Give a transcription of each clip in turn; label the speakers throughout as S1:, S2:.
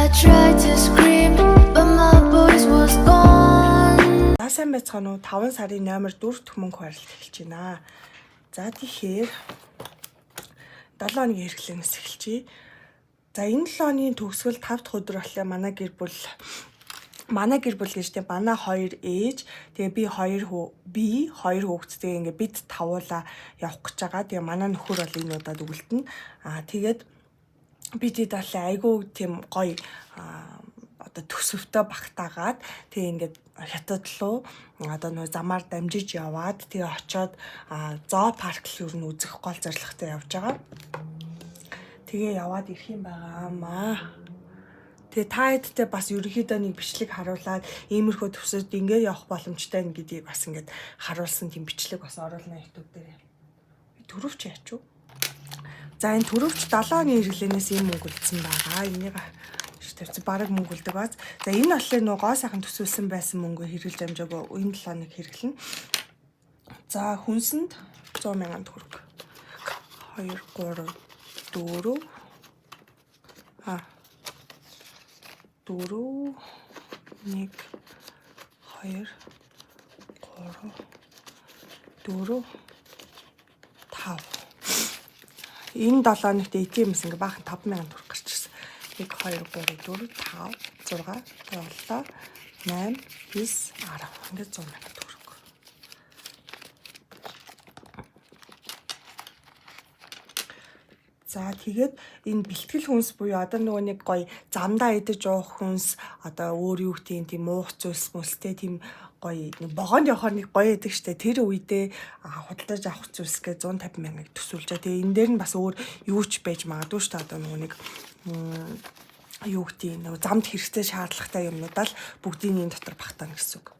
S1: I tried to scream, but my voice was gone.
S2: За сайн байцгаана уу? 5 сарын номер 4 дэх мөнгө хуваарлалт эхэлж байна. За тэгэхээр 7 хоногийн хэрэглээнээс эхэлчихье. За энэ 7 хоногийн төгсгөл 5 дахь өдөр болохоор манай гэр бүл гэж тийм манай хоёр ээж, тэгээ би хоёр хүү, би хоёр хүүхэдтэй, ингээ бид тавуулаа явах гэж байгаа. Тэгээ манай нөхөр бол энэ удаад үлдэнэ. Аа тэгээд бид хэд бол айгүй тийм гоё одоо төсөвтөө багтаагаад, тэгээ ингээд хятад руу одоо нөө замаар дамжиж яваад, тэгээ очиод зоопарк л юу н үзэх гол зорилготой явж байгаа. Тэгээ яваад ирэх юм байгаа маа. Тэгээ та хэдтэй бас ерөнхийдөө нэг бичлэг харуулад, иймэрхүү төсөд ингээд явах боломжтой нь гэдгийг бас ингээд харуулсан тийм бичлэг бас оруулна YouTube дээр. Төрөвч яач уу? За энэ төрөвч 7 оны хэрэглэнээс ийм мөнгө үлдсэн байгаа. Энийг тавьсан бараг мөнгө үлдэг бааз. За энэ болохоор нөгөө гоо сайхан төсөөлсөн байсан мөнгө хэрэглэж амжаагүй энэ 7 хоног хэрэглэнэ. За хүнсэнд 100 мянган төгрөг. 2 3 4 а 4 1 2 3 4 5. Энэ 7 хоногт ATM-с ингээ баахан 5000 төгрөг гарч ирсэн. 1 2 3 4 5 6 7 8 9 10, ингээд 100 мянган төгрөг. За тэгээд энэ бэлтгэл хүнс буюу одоо нөгөө нэг гоё замдаа идэж уух хүнс, одоо өөр юу гэдэг тийм муух зүйлс мүлстэй, тийм гоё нэг вогоонд явахаар нэг гоё идэг штэ, тэр үедээ худалдаж авах зүйлс гэ 150 мянгаыг төсөөлж байгаа. Тэгээ энэ дээр нь бас өөр юу ч байж магадгүй штэ, одоо нөгөө нэг юу гэдэг нөгөө замд хэрэгтэй шаардлагатай юмнуудаа л бүгдийг энэ дотор багтаана гэсэн үг.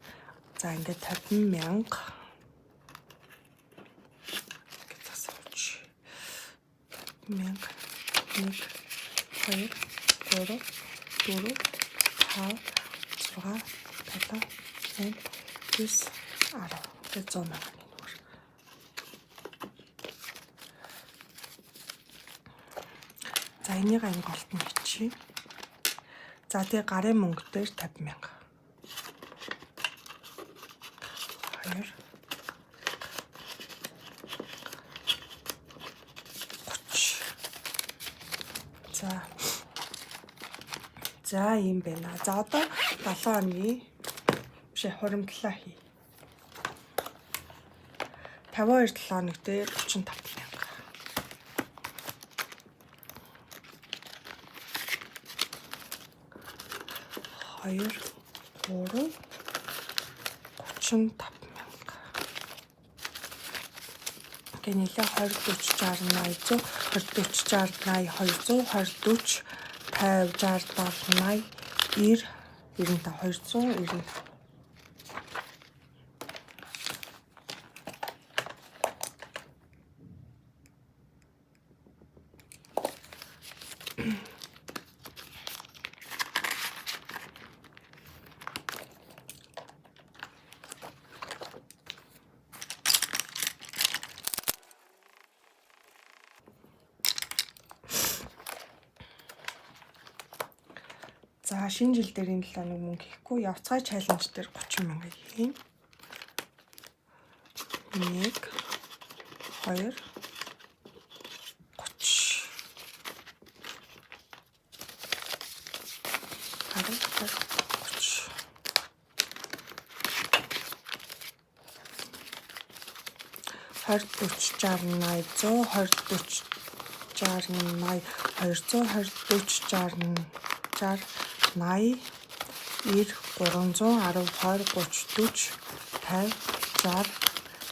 S2: За ингээд 50 мянга гэж асууч. Мянга 1 2 3 4 5 6 7 8 9 10 гэж 100 мянга нүүр. За энийг энэ голд нь бичье. За тэгээ гарын мөнгө дээр 50 мянга. 2 30. За. За ийм байна. За одоо 7 хоногийн биш хуримтлаа хий. 52 7 хоног дээр 35 мянга. 2 3 35 мянга. Тэгээ нэлээ 20 40 60 80 100 20 40 60 80 200 20 40 50 60 70 80 90 95 295. За шинэ жил дээр энэ 7 хоног мөнгө хийхгүй, явцгай challenge дээр 30 мянга хийн. 1 2 30 10 30 20 40 60 80 100 20 40 60 80 200 20 40 60 80 90 310 20 30 40 50 60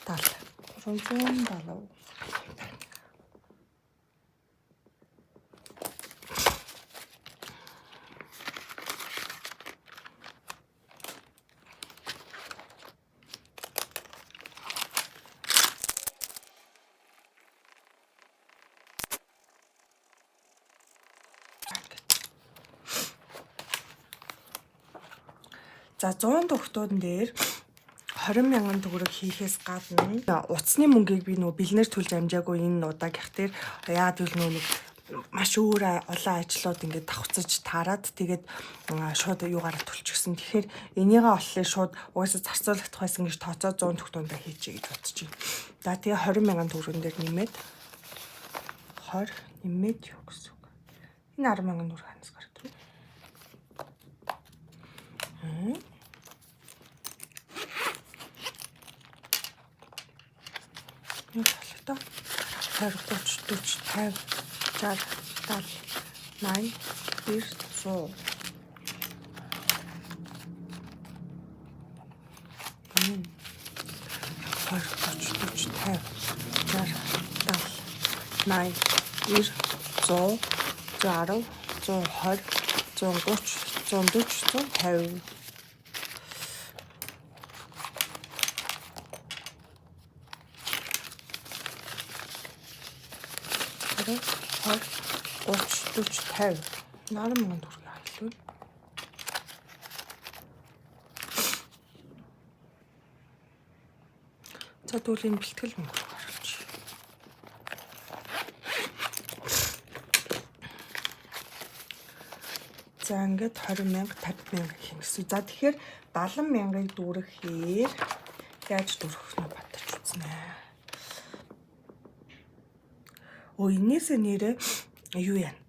S2: 70 370. За 100 төгтүүдэн дээр 20 мянган төгрөг хийхээс гадна утасны мөнгийг би нөгөө бэлнээр төлж амжаагүй энэ удаагийнх дээр. Яагаад гэвэл нөгөө нэг маш өөр олон ажлууд ингээд давхцаж таарад тэгээд шууд юугаараа төлчихсөн. Тэгэхээр энийгээ оллоо шууд угаасаа зарцуулагдах байсан гэж тооцоо 100 төгтөндөө хийчихье гэж бодож байна. За тэгээ 20 мянган төгрөгөн дээр нэмээд 20 нэмээд юу гэсэн үг. Энэ 10 мянган төгрөг ханаас гардаг вэ? Нэг талтай 20 30 40 50 60 70 80 90 100. Энэ 20 30 40 50 60 70 80 90 100 110 120 130 140 150. 20 30 40 50. 10 мянган төгрөг хайлуу. За тэгвэл энэ бэлтгэл мөнгө рүү оруулчих. За ингээд 20 мянга 50 мянга гэх юм гэсэн. За тэгэхээр 70 мянгаыг дүүрэхээр яаж дүүрэх нь бодож үзнэ. Өө энээсээ нэрээ юу яана?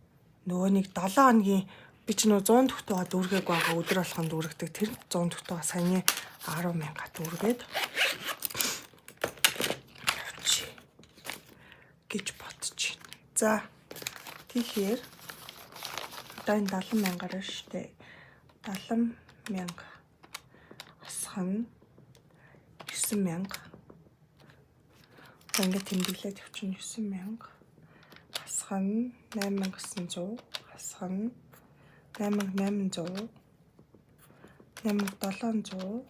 S2: Нөгөө нэг 7 хоногийн би ч нөө 100 төгтөөгөө дүүргээг байгаа өдөр болгон дүүргдэг. Тэр 100 төгтөөгөө саяны 10 мянга дүүргээд явчих гэж бодож байна. За тэгэхээр одоо энэ 70 мянгаар штэ. 70 мянга хасах нь 9 мянга. За ингээд тэмдэглээд явчихна 9 мянга. Хасах нь 8900, хасах нь 8800, 8700,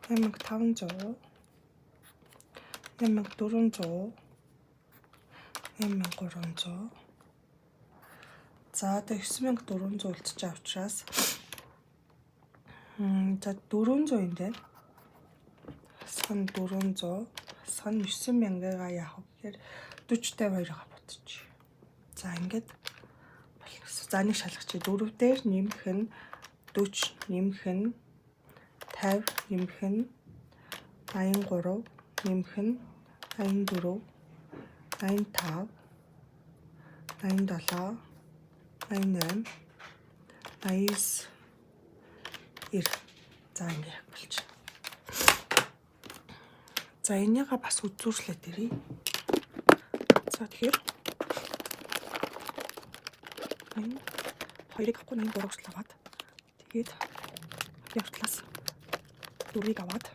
S2: 8500, 8400, 8300. За одоо 9400 үлдчихэж байгаа учраас за 400 юм байна. Хасах нь 400, хасах нь 9000-гаа яах вэ гэхээр 40 52-оо ботчих. За ингээд болно гэсэн. За нэг шалгачих. 4 дээр нэмэх нь 40 нэмэх нь 50 нэмэх нь 83 нэмэх нь 84 85 87 88 89 90. За ингэ яг болчих. За энийгээ бас үзүүрлээд ирье. За тэгэхээр 8 2-ыг авахгүй 83 хүртэл аваад тэгээд явтлаас 4-ыг аваад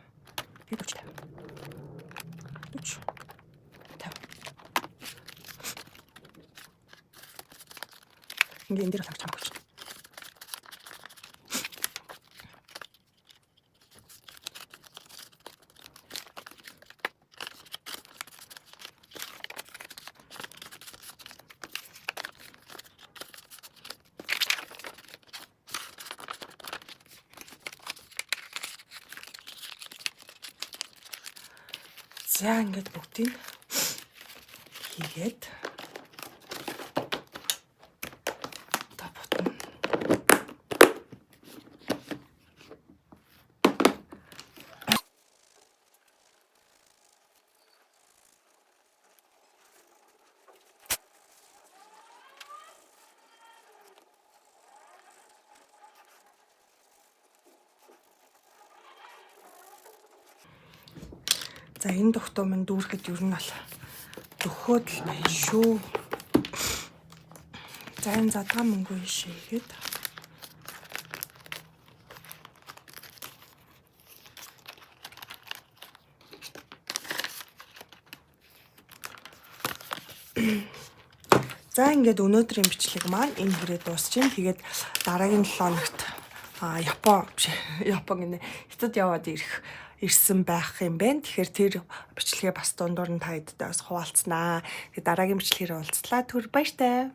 S2: тэгээд 40 50. 40 50. Ингээ энэ дээр бол харж хамаагүй. За ингээд бүгдийг хийгээд та ботно. За энэ догтоо минь дүүргэд ер нь бол дөхөөд л байна шүү. За энэ задгаа мөнгө шийгээд За ингээд өнөөдрийн бичлэг маань энэ хүрээ дуусчихээн. Тэгээд дараагийн 7 хоногт Япон биш Япон гинэ хятад яваад ирсэн байх юм байна. Тэгэхээр тэр бичлэгээ бас дундуур нь та хэдтэй бас хуваалцнаа. Тэгээд дараагийн бичлэгээр уулзлаа. Түр баяртай.